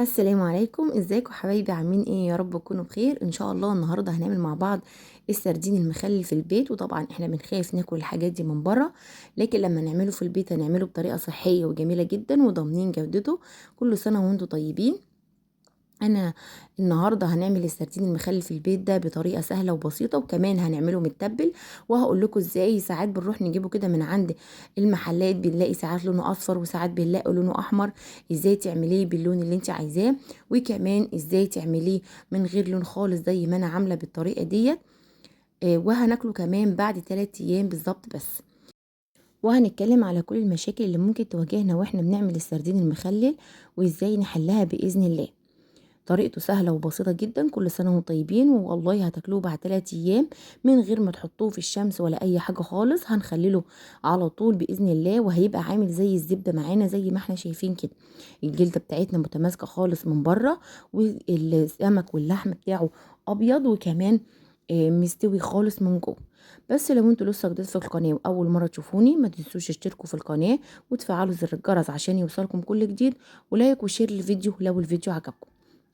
السلام عليكم، ازيكم حبايبي؟ عاملين ايه؟ يا رب تكونوا بخير ان شاء الله. النهارده هنعمل مع بعض السردين المخلل في البيت، وطبعا احنا بنخاف ناكل الحاجات دي من بره، لكن لما نعمله في البيت هنعمله بطريقة صحية وجميلة جدا وضامنين جودته. كل سنة وانتم طيبين. انا النهارده هنعمل السردين المخلل في البيت ده بطريقة سهلة وبسيطة، وكمان هنعمله متبل، وهقول لكم ازاي. ساعات بنروح نجيبه كده من عند المحلات، بنلاقي ساعات لونه اصفر وساعات بنلاقي لونه احمر. ازاي تعمليه باللون اللي انت عايزاه، وكمان ازاي تعمليه من غير لون خالص زي ما انا عامله بالطريقة ديت. وهناكله كمان بعد 3 ايام بالظبط بس. وهنتكلم على كل المشاكل اللي ممكن تواجهنا واحنا بنعمل السردين المخلل وازاي نحلها باذن الله. طريقته سهلة وبسيطة جدا. كل سنة وانتم طيبين، والله هتاكلوه بعد 3 ايام من غير ما تحطوه في الشمس ولا اي حاجة خالص. هنخلله على طول بإذن الله، وهيبقى عامل زي الزبدة معانا زي ما احنا شايفين كده. الجلدة بتاعتنا متماسكة خالص من بره، والسمك واللحم بتاعه ابيض، وكمان مستوي خالص من جوه. بس لو انتوا لسه جديد في القناة واول مرة تشوفوني، ما تنسوش تشتركوا في القناة وتفعلوا زر الجرس عشان يوصلكم كل جديد، و like و share للفيديو لو الفيديو عجبكم.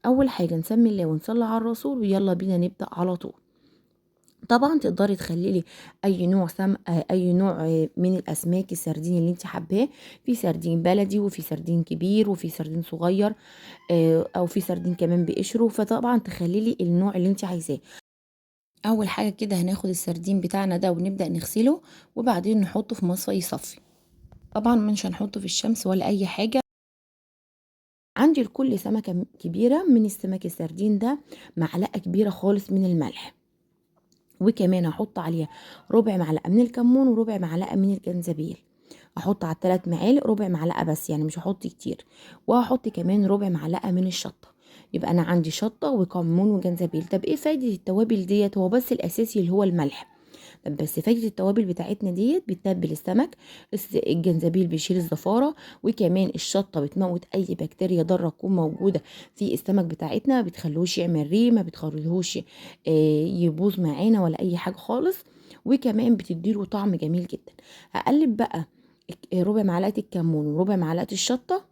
اول حاجة نسمي الله ونصلي على الرسول، ويلا بينا نبدا على طول. طبعا تقدري تخللي اي نوع اي نوع من الاسماك السردين اللي انت حباه. في سردين بلدي، وفي سردين كبير، وفي سردين صغير، او في سردين كمان بقشره، فطبعا تخللي النوع اللي انت عايزاه. اول حاجة كده هناخد السردين بتاعنا ده ونبدا نغسله، وبعدين نحطه في مصفى يصفي. طبعا مش هنحطه في الشمس ولا اي حاجة. عندي لكل سمكة كبيرة من السمك السردين ده معلقة كبيرة خالص من الملح، وكمان هحط عليها ربع معلقة من الكمون وربع معلقة من الجنزبيل. هحط على 3 معالق ربع معلقة بس، يعني مش هحط كتير. وهحط كمان ربع معلقة من الشطة. يبقى أنا عندي شطة وكمون وجنزبيل. طب إيه فايدة التوابل ديت؟ هو بس الأساسي اللي هو الملح. طب بس فايدة التوابل بتاعتنا ديت بتتبل السمك، الجنزبيل بيشيل الزفارة، وكمان الشطة بتموت أي بكتيريا ضارة تكون موجودة في السمك بتاعتنا، ما بتخلوش يعمل ريم، ما بتخلوهوش يبوظ معانا ولا أي حاجة خالص، وكمان بتديله طعم جميل جدا. هقلب بقى ربع معلقة الكمون وربع معلقة الشطة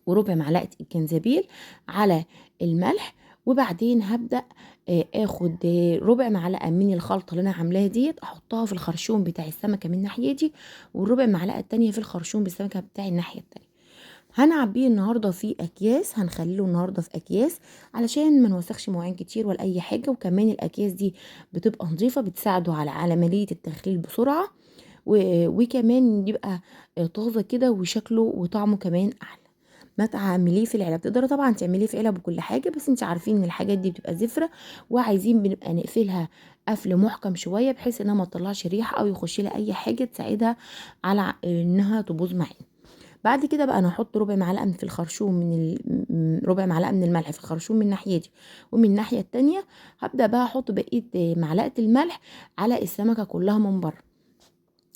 وربع معلقة الجنزبيل على الملح، وبعدين هبدأ اخد ربع معلقة من الخلطة اللي انا عاملاها ديت احطها في الخرشوم بتاع السمكة من ناحيتي، والربع معلقة التانية في الخرشوم بالسمكة بتاع الناحية التانية. هنعبيه النهاردة في اكياس، هنخليه النهاردة في اكياس علشان ما نوسخش مواعين كتير ولا اي حاجة، وكمان الاكياس دي بتبقى نظيفة بتساعده على عملية التخليل بسرعة، وكمان يبقى طازة كده وشكله وطعمه كمان احلى. ما تعمليه في العلب، تقدري طبعا تعمليه في علب وكل حاجة، بس انت عارفين ان الحاجات دي بتبقى زفره، وعايزين بنبقى نقفلها قفل محكم شوية بحيث انها ما تطلعش ريحه او يخش لها اي حاجة تساعدها على انها تبوظ معانا. بعد كده بقى انا هحط ربع معلقه في الخرشوم من ربع معلقه من الملح في الخرشوم من الناحية دي، ومن الناحية التانية هبدا بقى احط بقية معلقه الملح على السمكة كلها من بره،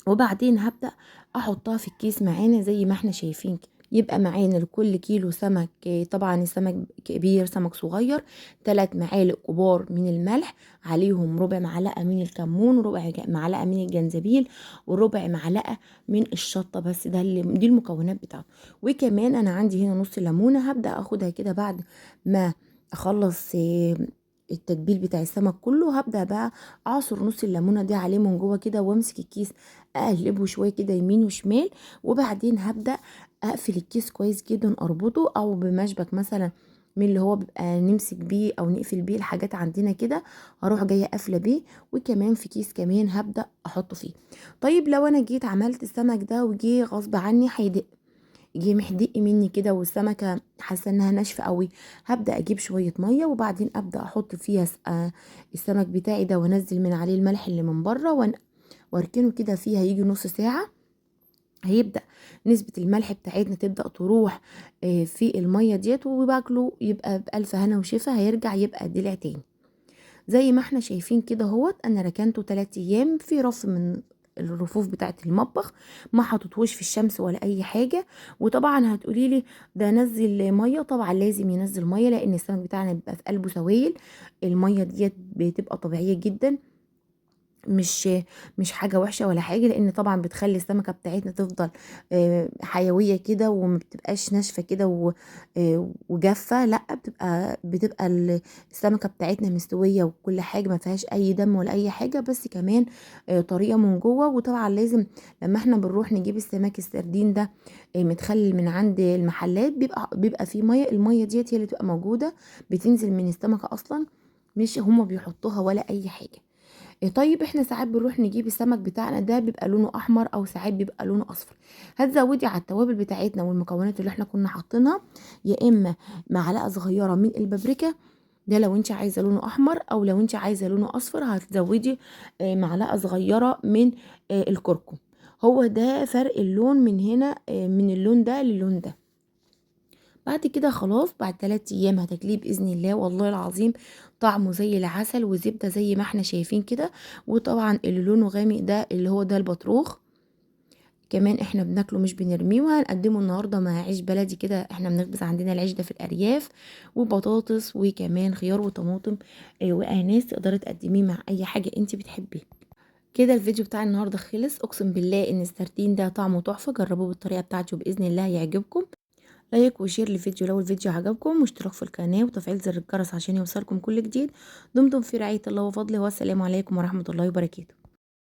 وبعدين هبدا احطها في الكيس معانا زي ما احنا شايفين كده. يبقى معانا لكل كيلو سمك، طبعا السمك كبير سمك صغير، 3 معالق كبار من الملح، عليهم ربع معلقه من الكمون وربع معلقه من الجنزبيل وربع معلقه من الشطه بس، دي المكونات بتاعته. وكمان انا عندي هنا نص ليمونه هبدا اخدها كده بعد ما اخلص التتبيل بتاع السمك كله. هبدا بقى اعصر نص الليمونه دي عليه من جوه كده، وامسك الكيس اقلبه شوية كده يمين وشمال، وبعدين هبدا اقفل الكيس كويس جدا، اربطه او بمشبك مثلا من اللي هو بيبقى نمسك بيه او نقفل بيه الحاجات عندنا كده، هروح جاية قافله بيه. وكمان في كيس كمان هبدا احطه فيه. طيب لو انا جيت عملت السمك ده وجي غصب عني هيدق، جه محدق مني كده والسمكه حاسه انها ناشفة قوي، هبدا اجيب شوية مية وبعدين ابدا احط فيها السمك بتاعي ده، وانزل من عليه الملح اللي من بره واركنه كده فيها يجي نص ساعة. هيبدا نسبه الملح بتاعتنا تبدا تروح في المية ديت، وباكله يبقى بالف هنا وشفا، هيرجع يبقى دلع تاني زي ما احنا شايفين كده اهوت. انا ركنته 3 ايام في رف من الرفوف بتاعه المطبخ، ما حطيتهوش في الشمس ولا اي حاجة. وطبعا هتقولي لي ده نزل مية، طبعا لازم ينزل مية لان السمك بتاعنا بيبقى في قلبه سوائل، المية ديت بتبقى طبيعية جدا. مش مش حاجة وحشة ولا حاجة، لان طبعا بتخلي السمكة بتاعتنا تفضل حيوية كده وما بتبقاش ناشفة كده وجافه، لا بتبقى السمكة بتاعتنا مستوية وكل حاجة، ما فيهاش اي دم ولا اي حاجة، بس كمان طريقه من جوه. وطبعا لازم لما احنا بنروح نجيب السمك السردين ده متخلل من عند المحلات بيبقى فيه مية، المية ديت هي اللي بتبقى موجودة بتنزل من السمكة اصلا، مش هما بيحطوها ولا اي حاجة. طيب احنا ساعات بنروح نجيب السمك بتاعنا ده بيبقى لونه احمر او ساعات بيبقى لونه اصفر. هتزودي على التوابل بتاعتنا والمكونات اللي احنا كنا حاطينها يا اما معلقه صغيرة من البابريكا، ده لو انت عايزه لونه احمر، او لو انت عايزه لونه اصفر هتزودي معلقه صغيرة من الكركم. هو ده فرق اللون من هنا، من اللون ده للون ده. بعد كده خلاص بعد 3 ايام هتاكليه باذن الله، والله العظيم طعمه زي العسل وزبده زي ما احنا شايفين كده. وطبعا اللي لونه غامق ده اللي هو ده البطروخ، كمان احنا بناكله مش بنرميه. وهنقدمه النهارده مع عيش بلدي كده، احنا بنخبز عندنا العيش ده في الارياف، وبطاطس وكمان خيار وطماطم واناناس. تقدري تقدميه مع اي حاجة انت بتحبيها. كده الفيديو بتاع النهارده خلص. اقسم بالله ان السردين ده طعمه تحفة، جربوه بالطريقة بتاعتي وباذن الله هيعجبكم. like و share للفيديو لو الفيديو عجبكم، واشتراك في القناة وتفعيل زر الجرس عشان يوصلكم كل جديد. دمتم في رعاية الله وفضله، والسلام عليكم ورحمة الله وبركاته.